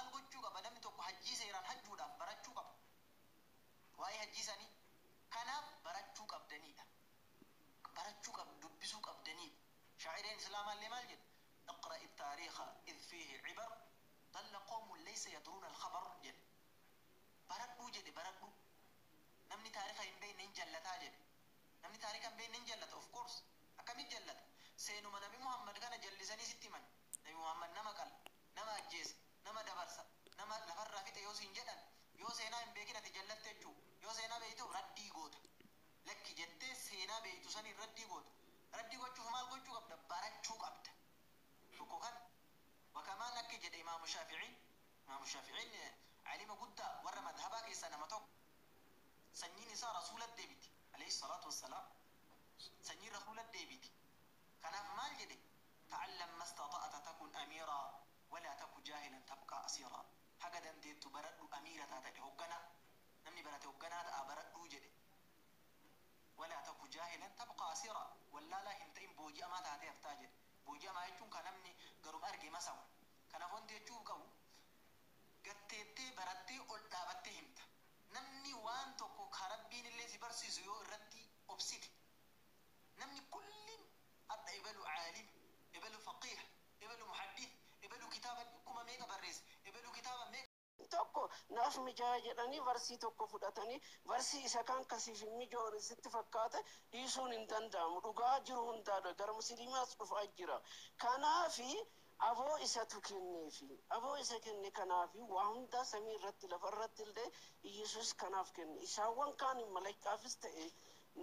Maal gochuu qaba namni tokko hajjii seeraan hajjuudhaaf? Barachuu qaba waa'ee hajjii sanii. Kanaaf barachuu qabdaniidha, barachuu qab, dubbisuu qabdaniidha. Shaa'ireen islaamaa illee maal jedha? اقرأ التاريخ إذ فيه عبر، ضل قوم ليس يدرون الخبر jedhe. Baradhuu jedhe, baradhuu. Namni taarika hin beekne hin jallataa jedhe. Namni taarika hin beekne hin jallata. Of course, akkamit jallata? Seenuma Nabi Muhammad kana jallisanii sitti himan. Nabi Muhammad nama qala, nama ajjeesa, nama dabarsa, nama lafarraa fixe yoo siin jedhan, yoo seenaa hin beekin ati jallatte jechuu. Yoo seenaa beektu raddii goota. Lakki jettee seenaa beektu saniin raddii goota. Raddii gochuuf maal gochuu qabda? Barachuu qabda. Tokko kan wakamaan akka jedhe Imaamu Shaaficiin. Imaamu Shaaficiin alima guddaa warra madhabaa keessaa nama tokko. Sanyiin isaa Rasuula deebiti alayhi salaatu wassalaam. Sanyiin Rasuula deebiti. Kanaaf maal jedhe? تعلم ما استطعت تكن أميرا، ولا تك جاهلا تبقى أسيرا. Haga dandeettu baradhu, amiira taata jedhe. Hoggana, namni barate hogganaa ta'a. Baradhuu jedhe. ولا تك جاهلا تبقى أسيرا, wallaalaa hin ta'in, booji'amaa taatee haftaa jedhe. Booji'amaa jechuun kan namni garuma arge masawu. Kanaaf wanti jechuu qabu, gatteettee barattee ol dhaabattee himta. Namni waan tokko ka Rabbiin illee si barsiisu yoo irratti obsite, namni kullin hadha ebalu caalim, ebalu faqiih, ebalu muhaddith, ebalu kitaaba kuma meeqa barreesse, ebalu kitaaba meeqa Tokko naaf mijaa'aa jedhanii varsii tokko fudhatanii, varsii isa kaan kasiif hin mijoone sitti fakkaate dhiisuun hin danda'amu. Dhugaa jiru hundaadha. Gara musliimaas dhufaa jira. Kanaafi aboo isatu kenneefi, aboo isa kenne. Kanaafi waa hundaa samii irratti, lafa irratti illee Iyesuus kanaaf kenne. Isaawwan kaan malakaafis ta'e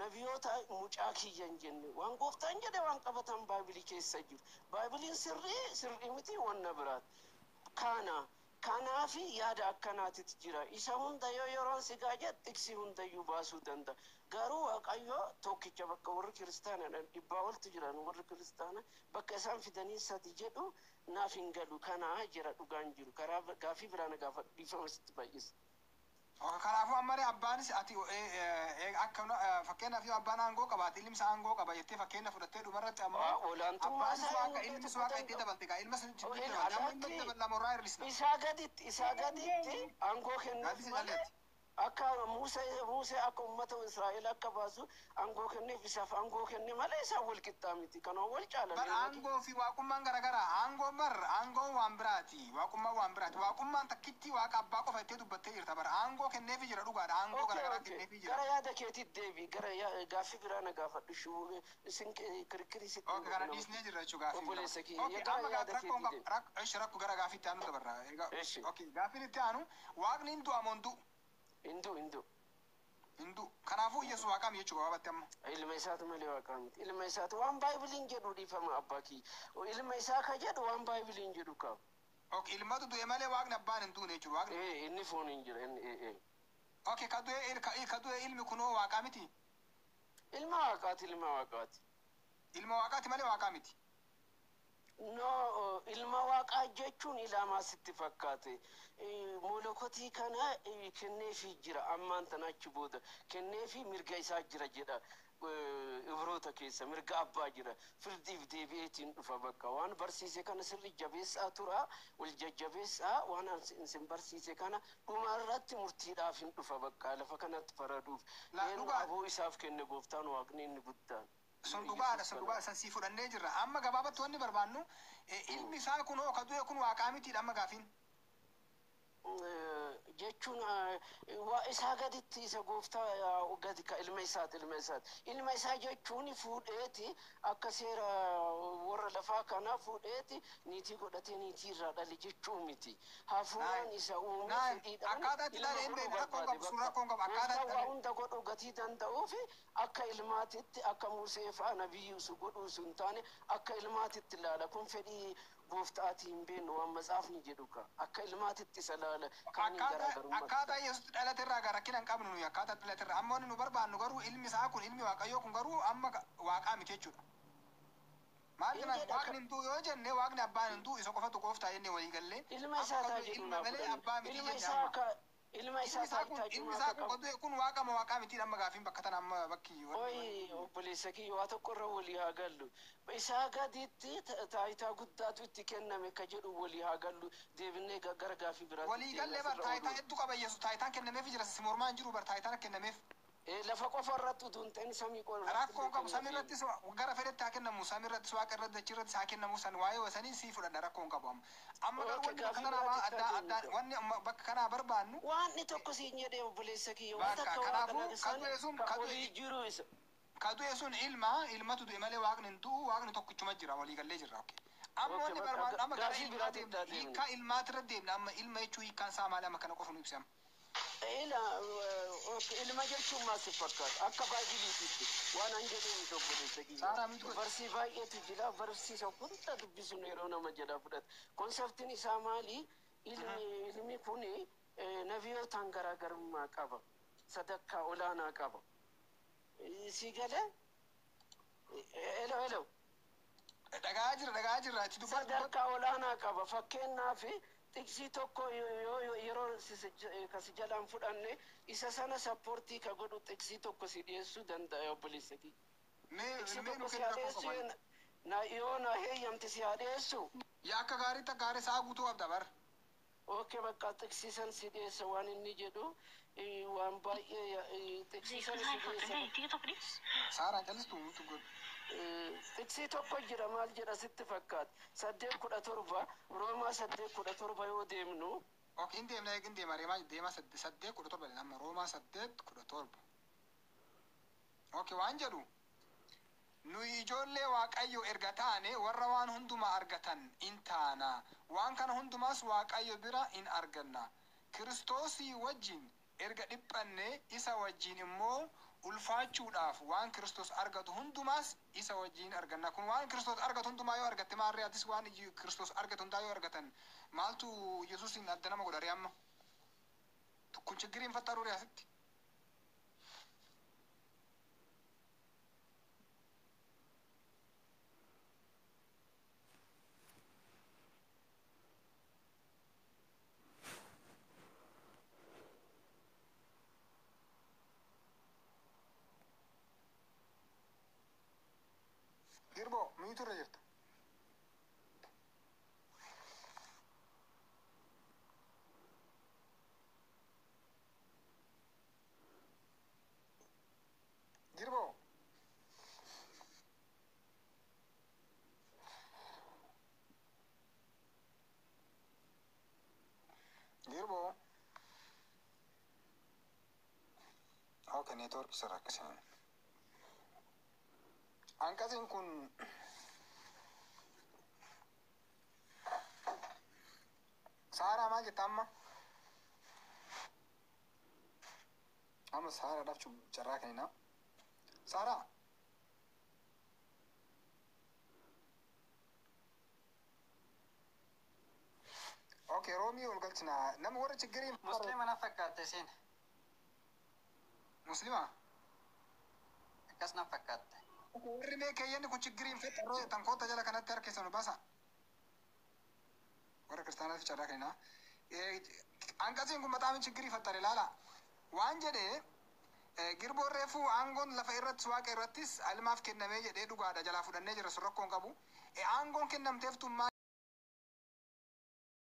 nabiyoota mucaa kiyya hin jenne. Waan Gooftaan jedhe waan qabatan Baaybilii keessa jiru. Baaybiliin sirrii sirrii miti wanna biraati. Kana kanaafi yaada akkanaatitu jira. Isa hunda yoo yeroon sigaa jedhe tiksii hundayyuu baasuu danda'a. Garuu Waaqayyo tokkicha. Bakka warri kiristaana dhibbaa oltu jiran, warri kiristaana bakka isaan fidanii sadi jedhu naaf hin galu. Kanaa jira dhugaan jiru. Karaa gaafii biraa na gaafadhu, dhiifama sitti baay'isa. Kanaafuu ammallee abbaanis ati akka fakkeenyaaf yoo abbaan aangoo qabaate ilmi isaa aangoo qaba jettee fakkeenya fudhattee, dhumarratti ammoo Olaantummaa abbaanis isaa waaqa, ilmis waaqa jettee dabalte gaa, ilma sun Oh, jidduu dabalte, amma ilma alatti dabalamu irraa hir'isna. Isaa gaditti aangoo kennuuf Gaaddisa malee jalleetti. Akka Musee akka ummata Israa'el akka baasu aangoo kenneef, isaaf aangoo kenne malee isaan wal qixxaa miti. Kanoo wal caalan. Bar aangoo fi waaqummaan garagara. Aangoon bar aangoon waan biraati. Waaqummaan waan biraati. Waaqummaan takkitti Waaqa abbaa qofa jettee dubbattee jirta bar. Aangoo kenneefi jira, dhugaadha. Aangoo garagaraa kenneefi jira. Gara yaada keetitti deebi. Gara gaaffii biraa na gaafadhu. Shuu isin kirkirii sitti Okay, kana dhiisnee jirra jechuudha gaaffii biraa. Obboleessa kiyya, Okay, gara amma yaada rakkoon keetii deebi. Rakkoo gara gaaffiitti aanu dabarra. Egaa, Eshi. okay, gaaffiin itti aanu, Waaqni hin du'a moo hin du'u? Hindu, hindu. Hin du'u. Kanaafuu Yesuus waaqaam jechuudha gabaabatti amma. Ilma isaatu malee waaqaa miti. Ilma isaatu waan Baaybiliin jedhu, dhiifama abbaa kiyya. Ilma isaa ka jedhu waan Baaybiliin jedhu ka. Okay, ilmatu du'e malee Waaqni abbaan hin duune jechuudha. Waaqni. Ee, inni foon hin jira inni ee. Okay, ka du'e ilmi kunoo waaqaa miti. Ilma Waaqaati, ilma Waaqaati. Ilma Waaqaati malee waaqaa miti. No, ilma Waaqaa jechuun ilaamaa sitti fakkaate. Molokotii kana kenneefii jira ammaan tana, achi booda kenneefii mirga isaa jira jedha. Ibroota keessa mirga abbaa jira. Firdiif deebi'eetiin dhufa. Bakka waan barsiise kana sirri jabeessaa tura, wal jajjabeessaa. Waan isin barsiise kana dhuma irratti murtiidhaaf hin dhufa, bakka lafa kanatti faraduuf. La, Eenyu dhugaa- aboo isaaf kenne Gooftaan Waaqni inni guddaan. Sun dhugaadha, sun dhugaadha, san sii fudhannee jirra. Amma gabaabatti wanni barbaannu, ilmi isaa kun hoo ka du'e kun waaqaa mitiidha amma gaafiin. Jechuun waa isaa gaditti, isa Gooftaa gadi ka ilma isaati, ilma isaati. Ilma isaa jechuun fuudheeti, akka seera warra lafaa kanaa fuudheeti niitii godhatee niitii irraa dhale jechuu miti. Hafuuraan isa uume Naan, fedhiidhaan akkaataa itti ilma dhale hin godhuu beekne, rakkoon barbaade qabu, sun bakka. rakkoon qabu, akkaataa itti Gooftaan waa dhale. hunda godhuu gatii danda'uufi akka ilmaatitti, akka Musee fa'a nabiyyi su godhuu sun taane, akka ilmaatitti ilaala. Kun fedhii Gooftaatii hin beeknu, waan matsaafni jedhu ka akka ilmaatitti isa laala kaaniin Akkaataa garaagarummaa. Akkaataa Yesuus dhalate irraa gaa rakkina hin qabnu nuyi akkaataa dhalate irraa. Amma wanni nu barbaannu garuu ilmi isaa kun, ilmi Waaqayyoo kun garuu amma waaqaa miti jechuudha. Maal Hin jenaan jedha Waaqni hin du'u yoo jenne, Waaqni abbaan hin du'u, isa qofatu gooftaa jennee walii gallee. Ilma Amma isaa ka taa du'e jedhu ilma naa malee fudhanne. abbaa miti Ilma jenne isaa amma. ka Ilma Ilmi isaa isaa kun taayitaa ilmi cimaa isaa akka kun qabu. qoduu kun waaqa moo waaqaa miti amma gaafiin bakka tana amma bakki Oyi obboleessa kiyya, waa tokko irra walii haa gallu. Isaa gaditti taayitaa guddaatu itti kenname ka jedhu walii haa gallu. Deebinee gara gaafii biraatti Walii deemna gallee bar asirra taayitaa ooluu. Hedduu qaba Yesuus, taayitaan kennameef jira, si mormaa hin jiru bar taayitaan kennameef. Lafa qofa irratti utuu hin ta'in samii qofa irratti Rakkoon illee qabu, samii kennameef. irrattis gara fedhetti haa kennamu, samii irrattis, waaqa irratti, dachii irrattis haa kennamu, san waa'ee wasanii sii fudhadha, rakkoon qabu amma. Amma garuu Okay, wanni bakka gaafii kanaa waan biraatti addaa haa addaa deemnu. Wanni amma bakka kanaa barbaannu Waan tokko siin jedhee obboleessa kiyya, waan Bakka takka waaqa kanaafuu nagasaan ka du'e sun ka ka du'e olii jiru isa. Ka du'e sun ilma ilmatu du'e malee waaqni hin du'u, waaqni tokkichuma jira, walii gallee jirra. Okay. Amma Okay, wanni bakka barbaannu amma gara gaafii ilmaa biraatti deemna. haa deemnu. Hiikkaa ilmaatirra deemna, amma ilma jechuun hiikkaan isaa maali, amma kana qofa nu ibsi amma. Ila okay, ilma jechuun maal si fakkaata? Akka baay'iliititti waan an jedhu miti obboleessa kiyya. Saaraa miti godhe. Varsii baay'eetu jira, varsii isa hunda dubbisuun yeroo nama jedha fudhata. Concept iin isaa maali? Ilmi kun nabiyootaan garaagarummaa qaba. Sadarkaa olaanaa qaba. Si galee? Elo elo. Dhagaa jira, dhagaa jira, itti dubbadhu. Sadarkaa olaanaa qaba. Fakkeenyaaf tiksii tokko yoo yeroo kasi jalaan fudhanne isa sana support ka godhu tiksii tokko si dhiyeessuu danda'a obboleessa kiyya. Mee Tiksii mee tokko nu si kennu, haa rakkoo dhiyeessu qabu. Na yoo na heeyyamte si haa dhiyeessu. Yaa, akka gaariitti, akka gaarii sa'a guutuu qabda bar. Okay, bakka tiksiisan si dhiyeessa, waan inni jedhu waan baay'ee tiksiisan si dhiyeessa. Saaraan callistu nutu godhu. Tiksii tokko jira, maal jedha sitti fakkaata? 8:17, Roomaa 8:17 yoo deemnu. Okay, in deemna, in deema, reemaa deema, 8:17 amma, Roomaa 8:17. Okay, waan jedhu: nuyi ijoollee Waaqayyo erga taane warra waan hundumaa argatan in taana. Waan kana hundumaas Waaqayyo bira in arganna. Kiristoosii wajjin erga dhiphanne isa wajjin immoo ulfaachuudhaaf waan Kiristoos argatu hundumaas isa wajjin arganna. Kun waan Kiristoos argatu hundumaa yoo argatte maarree, atis waan Kiristoos argatu hundaa yoo argatan maaltu Yesuusin adda nama godha ree amma? Kun chiggiriin faxaruu ree asitti? Girbo, mute irra jirta. Girbo. Girbo. Okay, network isa rakkisanii. Hanqasiin kun Saaraa maal jetta amma? Amma Saaraadhaaf carraa kennina. Saaraa. Okay, Roomii ol galchina. Nama warra chiggiriin Musliima na fakkaatte isin. Muslima? Akkas na fakkaatte. Warri mee keeyyanni kun chiggiriin fexarree tankoota jala kanatti harkisan basa. Warra kiristaanaatiif carraa kennina. Hanqasiin kun maxaafni chiggirii fattare ilaala. Waan jedhee girboon reefuu aangoon lafa irrattis waaqa irrattis ilmaaf kennamee jedhee, dhugaadha, jalaa fudhannee jira, sun rakkoo hin qabu. Aangoon kennamteef tun maali?